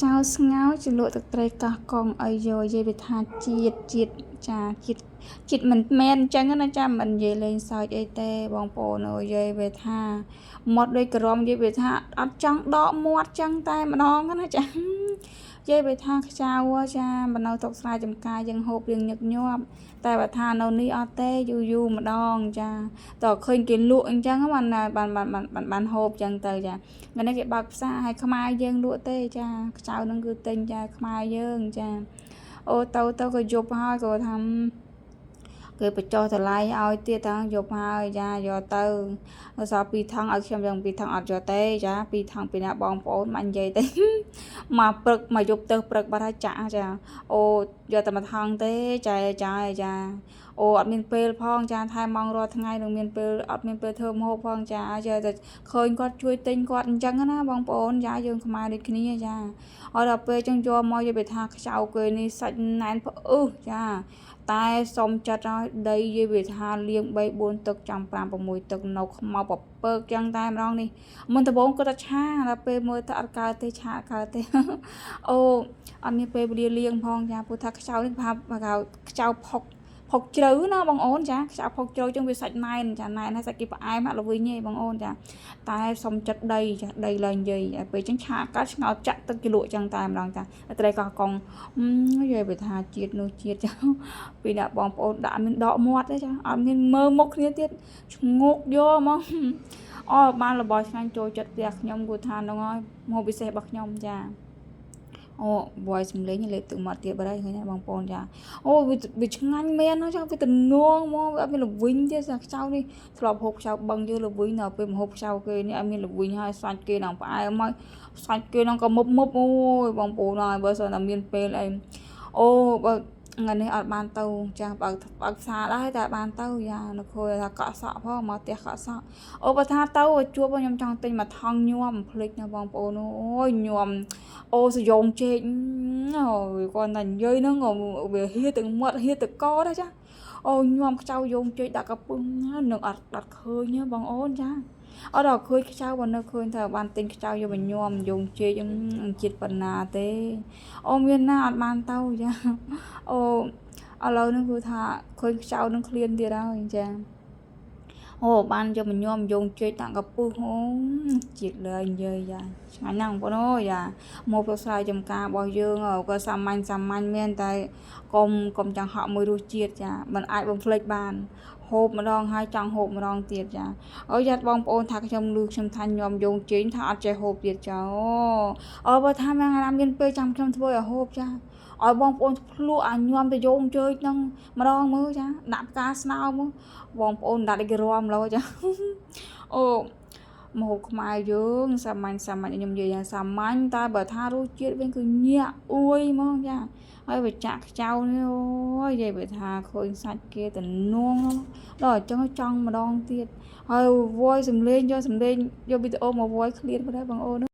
ចៅស្ងោរជ្រលក់ទឹកត្រីកោះកុងឲ្យយកនិយាយវាថាជាតិជាតិចាជាតិជាតិមិនមែនអញ្ចឹងណាចាមិននិយាយលេងសើចអីទេបងប្អូនអើយនិយាយវាថាមាត់ដូចក្រមនិយាយវាថាអត់ចង់ដកមាត់ចឹងតែម្ដងណាចានិយាយវាថាខ្ចៅចាមិននៅតុកស្រែចំការយើងហូបរៀងញឹកញាប់តែបើថានៅនេះអត់ទេយូរយូរម្ដងចាតើឃើញគេលក់អញ្ចឹងបានបានបានបានបានហូបចឹងទៅចាថ្ងៃនេះគេបើកផ្សារឲ្យខ្មែរយើងលក់ទេចាខ្ចៅនឹងគឺទិញចាខ្មែរយើងចាអូទៅទៅក៏យប់ហើយក៏ថាគេបញ្ចុះតម្លៃឲ្យទៀតតាយប់ហើយចាយកទៅសល់2ថង់ឲ្យខ្ញុំយ៉ាង2ថង់អត់យកទេចា2ថង់ពីណាបងប្អូនមិននិយាយទេមកព្រឹកមកយប់ទៅព្រឹកបាត់ហើយចាក់ចាអូយកតែមួយថង់ទេចាចាចាអូអត់មានពេលផងចាថែម៉ោងរាល់ថ្ងៃនឹងមានពេលអត់មានពេលធ្វើម្ហូបផងចាចាតែឃើញគាត់ជួយទិញគាត់អញ្ចឹងណាបងប្អូនចាយើងខ្មែរដូចគ្នាចាអត់ដល់ពេលចឹងយកមកយកទៅថាខ្ចៅគេនេះសាច់ណែនផ្អឹសចាតែសុំចិត្តឲ្យដីយីវាថាលាង3 4ទឹកចាំ5 6ទឹកនៅខ្មៅពពើកចឹងតែម្ដងនេះមុនដំបូងគាត់ថាឆាដល់ពេលមើលទៅអត់កើតទេឆាអត់កើតទេអូអត់មានពេលវេលាលាងផងចាព្រោះថាខ្ចៅនេះថាខ្ចៅផុកផុកជ្រៅណាបងអូនចាខ្ចៅផុកជ្រៅចឹងវាសាច់ណែនចាណែនហើយសាច់គេផ្អែមអត់ល្វីងទេបងអូនចាតែសុំចិត្តដីចាដីឡើងនិយាយហើយពេលចឹងឆាកាត់ឆ្ងល់ចាក់ទឹកជ្រលក់ចឹងតែម្ដងចាត្រីកោះកុងនិយាយវាថាជាតិនោះជាតិចាពីអ្នកបងប្អូនដាក់មានដកមាត់ទេចាអត់មានមើលមុខគ្នាទៀតឈ្ងោកយកហ្មងអូបានរបស់ឆ្ងាញ់ចូលចិត្តផ្ទះខ្ញុំគូថាហ្នឹងហើយមកពិសេសរបស់ខ្ញុំចាអូ voice សំលេងលេបទឹកមាត់ទៀតបាត់ហើយឃើញទេបងប្អូនចាអូវាឆ្ងាញ់មែនចាវាទំនងមកវាអត់មានល្វីងទេសាខ្ចៅនេះធ្លាប់ហូបខ្ចៅបឹងយើងល្វីងដល់ពេលមកហូបខ្ចៅគេនេះអត់មានល្វីងហើយសាច់គេនឹងផ្អែមហើយសាច់គេនឹងក៏មុបមុបអូយបងប្អូនហើយបើសិនតែមានពេលអីអូបើថ្ងៃនេះអត់បានទៅចាបើកបើកផ្សារដែរតែបានទៅយ៉ានៅខួយថាកក់សក់ផងមកផ្ទះកក់សក់អូបើថាទៅជួបខ្ញុំចង់ទិញមួយថង់ញោមភ្លេចណាបងប្អូនអូយញោមអូសយងចេកអូយគាត់តែនិយាយហ្នឹងវាហៀទាំងមាត់ហៀទាំងកដែរចាអូញោមខ្ចៅយងចេកដាក់កពឹងនឹងអត់អត់ឃើញបងអូនចាអត់ដល់ឃើញខ្ចៅបើនៅឃើញថាបានទិញខ្ចៅយកមកញោមយងចេកជាតិបណ្ណាទេអូមានណាអត់បានទៅចាអូឥឡូវហ្នឹងគឺថាឃើញខ្ចៅនឹងឃ្លានទៀតហើយចាអូបានយកមកញោមយងចេកដាក់កពឹសអូជាតិលើនិយាយយ៉ាឆ្ងាញ់ណាស់បងប្អូនអើយយ៉ាមកផ្សាយចំការរបស់យើងក៏សាមញ្ញសាមញ្ញមែនតែកុំកុំចង់ហក់មួយរសជាតិចាมันអាចបំភ្លេចបានហូបម្ដងហើយចង់ហូបម្ដងទៀតចាអូយ៉ាត់បងប្អូនថាខ្ញុំលឺខ្ញុំថាញោមយងចេងថាអត់ចេះហូបទៀតចាអូបើថាមួយថ្ងៃណាមានពេលចាំខ្ញុំធ្វើឲ្យហូបចាឲ្យបងប្អូនភ្លក់អាញោមទៅយងជើងហ្នឹងម្ដងមើលចាដាក់ផ្កាស្នោមើលបងប្អូនដាក់ដូចរំលោចាអូម្ហូបខ្មែរយើងសាមញ្ញសាមញ្ញខ្ញុំនិយាយថាសាមញ្ញតែបើថារសជាតិវិញគឺញាក់អួយហ្មងចាហើយបើចាក់ខ្ចៅនេះអូយនិយាយបើថាឃើញសាច់គេតំនួងដល់អញ្ចឹងចង់ម្ដងទៀតហើយ voice សំលេងយកសំលេងយកវីដេអូមក voice ឃ្លានផងដែរបងអូន។